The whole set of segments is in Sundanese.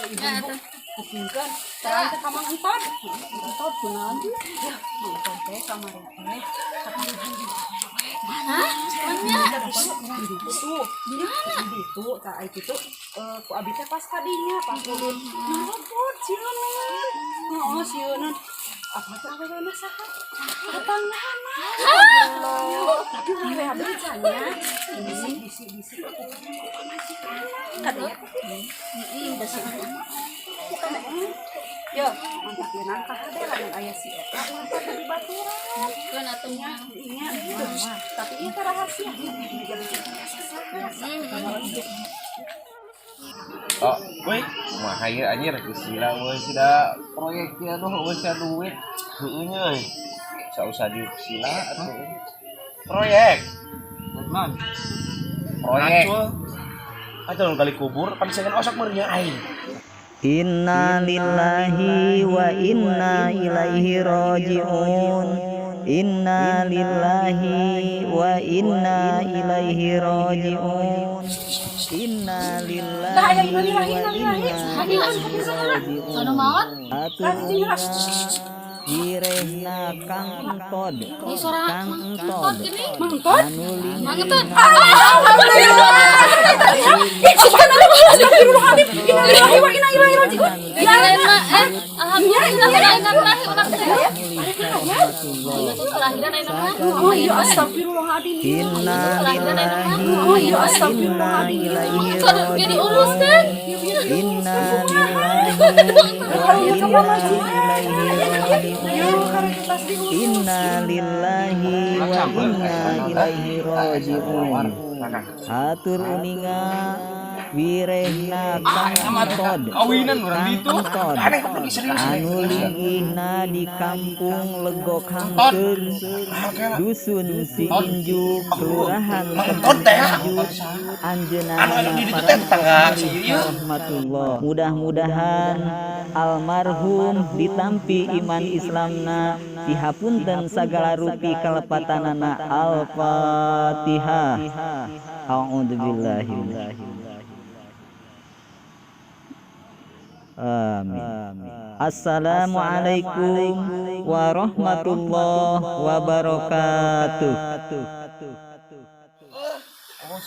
Ibu-ibu kupingkeun. Terang teh ka Mang Entod. Entod kunaon? Ya, Mang Entod teh kamari teh kapanggih jeung awewe. Hah? Mana? Di ditu. Di mana? Di ditu, tah ai kitu ku abi teh pas kadinya pas ulun. Ngarobot sieunan. Heeh, sieunan. Apa teh awewena saha? Tetanggana. Tapi ulah we abdi nya. Bisi bisi bisi ku pamajikanna. Kadinya teh Heeh, bisi. Yo, mantap ya nangka hade lamun aya si eta ulah pada dibaturan. Keun atuh mah. Iya, gitu. Tapi ieu teh rahasia. Jadi Oh, woi, kumaha ieu anjir geus gila we sudah proyek ieu, aduh, euweuh sia duit. Heueuh nya euy. Sausah diuk sila atuh. Proyek. Man, Proyek. Atuh gali kubur pan sengen osok meureun aing. Inna lillahi wa inna ilaihi raji'un. Inna lillahi wa inna ilaihi raji'un. Inna lillahi Tah, aya innalillahi, wa innalillahi. inna ilaihi raji'un. Sono maot. Atur Wirehna Kang Entod. Ini suara Kang Mang Entod. Entod gini. Mang Entod? Anu Mang Entod. Astagfirullahaladzim. Innalillahi wa inna ilaihi raji'un. Ya, alhamdulillah innalillahi urang teh. Kelahiran ayeuna mah. Oh iya, astagfirullahaladzim. Inna lillahi Oh iya, wa inna astagfirullahaladzim. ilaihi Entod ge diuruskeun. Inna lillahi wa inna ilaihi raji'un. Inna lillahi wa inna ilaihi raji'un. Hatur uninga wirehna Kang Entod. Kawinan urang Kang ditu. Entod Aneh kok serius. Anu linggihna di Kampung Legok Hangkeun, Dusun Siinju, Kelurahan Mang Entod teh. Kepunjut, anjeunna Anu anu di ditu teh tetangga si ieu. Rahmatullah. Mudah-mudahan almarhum ditampi iman Islamna, dihapunten sagala rupi kalepatanana. Al-Fatihah. A'udzubillahi Amin. Assalamualaikum warahmatullahi wabarakatuh.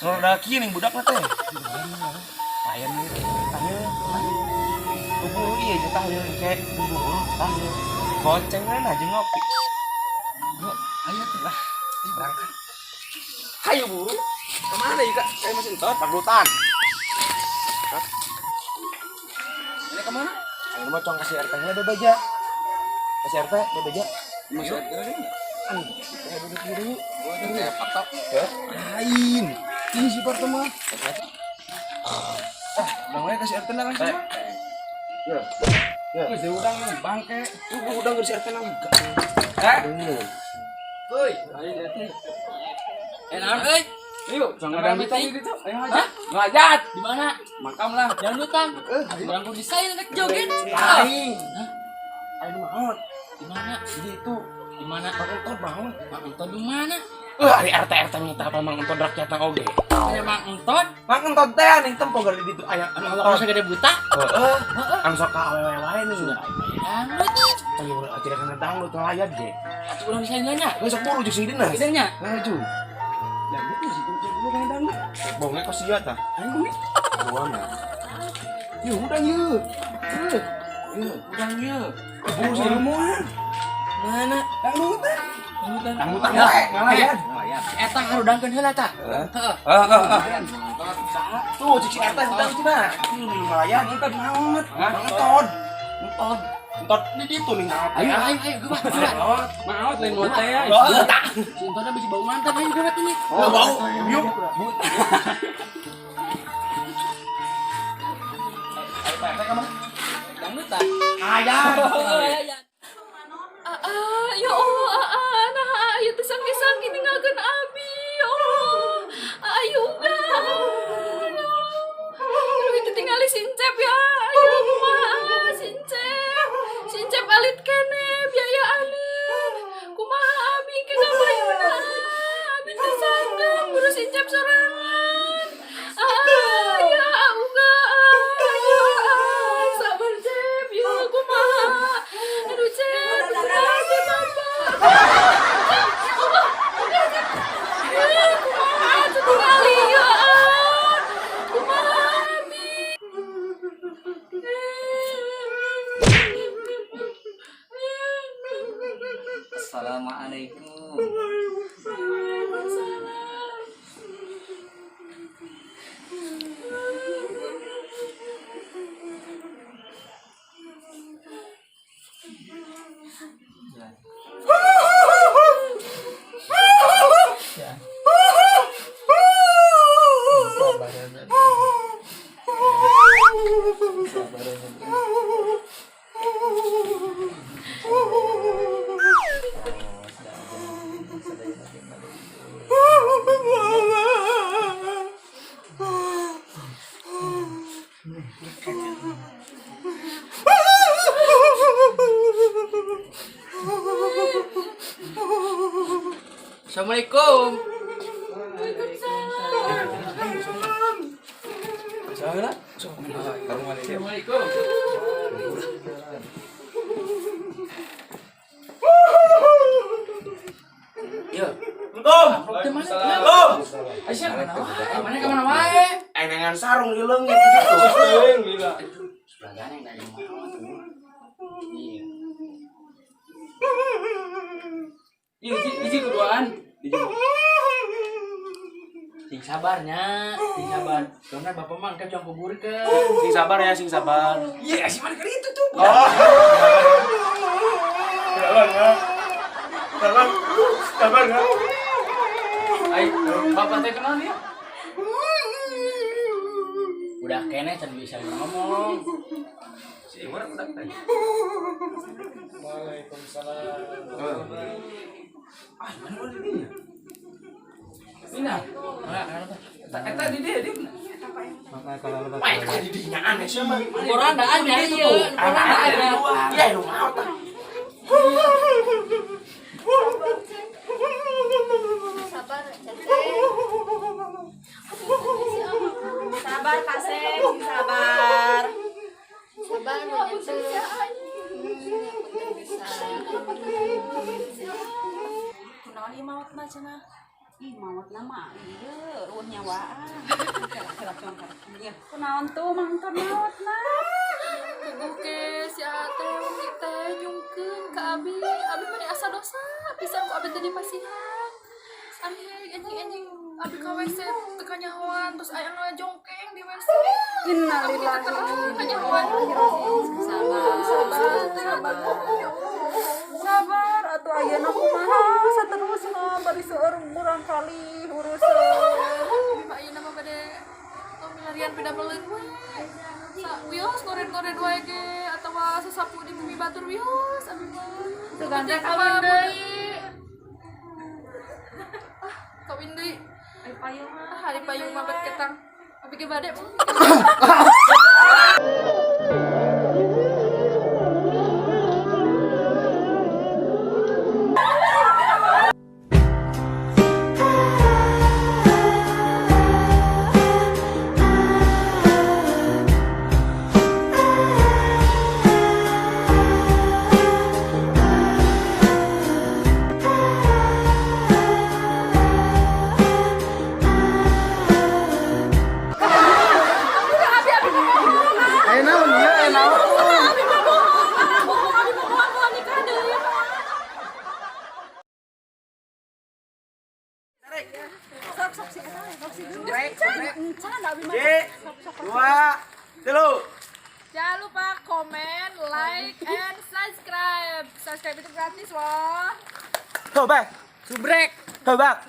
Roda kieu ning budak teh. Layan ieu tah ieu. Bubur ieu jeung tah ieu engke bubur tah ieu. Goceng we lah jeung ngopi. Yuk, ayo tuh lah. Ayo berangkat. Hayu buru. Kemana ya, Kak? Saya masih entot, paglutan. Ini kemana? Ayo mau cong kasih RT nya bebeja. Kasih RT bebeja. Masuk. Anu, kita duduk dulu. Lain. Ini si Parto mah. Ah, namanya kasih RT langsung. Ya. Ya. Geus udang bangke. Tuh udang geus RT nang. Eh? Woi, ayo RT. Eh, naon euy? Yuk, jangan dangdutan di situ. Ayo ngajat. Ngajat. Di mana? Makam lah. Dangdutan. Urang kudu desain rek joget. Lain. Ayo maot. Di mana? Di situ. Di mana? Mang Entot maot. Mang Entot di mana? Ari RT RT minta apa Mang Entot rakyat oge. Aya Mang Entot. Mang Entot teh ning tempo gari di ditu aya Anu awak segede buta. Heeh. Anu sok ka awewe wae nih. Dangdut. Ayo urang tidak kena dangdut ngelayan ge. Atuh urang desain nya. Geus sok buru jeung si Dinas. Desain nya. Laju. Dangdut sih kudu kena dangdut. Bongnya kok sia tah. Ayo nih. Buang ya. Yeuh udang yeuh. Yeuh. Yeuh, udang yeuh. Buru sih moal. Mana? Dangdut teh. Dangdutan. Dangdutan wae ngalayan. Eta harudangkeun heula tah. Heeh. Heeh. Tuh cik si RT udang cenah. Ngalayan entot maot. Entot. Entot. Entot di ditu nih. Ayo ayo ayo geura geura. Maot lain buat teh. Oh, tah. Si Entotna bisi bau mantan ayo geura ini. Oh, bau. Yuk. Ayo Pak RT ka mana? Dangdutan. Ayah. Ah, ya Allah, ah, nah, ayo teh sangki-sangki ninggalkeun abi, ya Allah. Ayo uga. Aduh, itu tinggali sincep ya. Ayo kumaha sincep. Sincep alit kene biayaaneun. Kumaha abi ke ngabayuna. Abi teh sanggeum buru sincep sorangan. Ah, ya uga. Ayo, ah, Assalamualaikum. Waalaikumsalam. Salah. Assalamualaikum. Yo. Assalamualaikum. Assalamualaikum. Aisyah kemana wae? Mana kemana wae? Enengan sarung di leungit gitu. Sebelah yang dari mana? Iya. Iya, hiji keduaan. Sing sabarnya, sing sabar. Karena bapak mah engke jong kuburkeun. Sing sabar ya, sing sabar. Iya, si mana itu tuh. Oh. Sabar ya. Sabar. Sabar ya. Ai, bapak teh kenal ya? Udah kene can bisa ngomong. Si mana budak teh? Waalaikumsalam. Ah, mana mana dia? Nina. Mana Eta di dia, dia. Wah, eta di dinya aneh sih mah. Korandaan ya ieu. Korandaan ya. Ya, lu mau tah. Sabar, Cecep. Sabar Kasep, sabar. Sabar, Cecep. Kunaon ieu maotna cenah? Ih, maotna mah ieu eueuh nyawaan. Kela congkar. Iya, kunaon tuh mangton maotna? Oke, si Ate wengi teh nyungkeun ka abi. Abi mah asa dosa pisan ku abi teh dipasihan. Abi anjing-anjing abi ka WC teu kanyahoan terus aya ngajongkeng di WC. Innalillahi. Abi teu kanyahoan. Sabar, sabar, sabar. Sabar atuh ayeuna kumaha saterusna bari seueur murang kali urusan. Abi mah ayeuna mah bade milarian pidameleun we. Sa wios ngoren-ngoren wae ge atawa sasapu di bumi batur wios abi mah. Sugan teh Kawin kawin deui. Ah, kawin deui. Ari payung mah. Ah, hari payung mah bet ketang. Abi ge bade. Abi mah bohong. Ah, bohong abi mah bohong, bohong nikah deui. Sok sok si eta sok si Encan, encan abi mah. Dua, telu. Jangan lupa komen, like, and subscribe. Subscribe itu gratis loh. Go back. Subrek. Go back.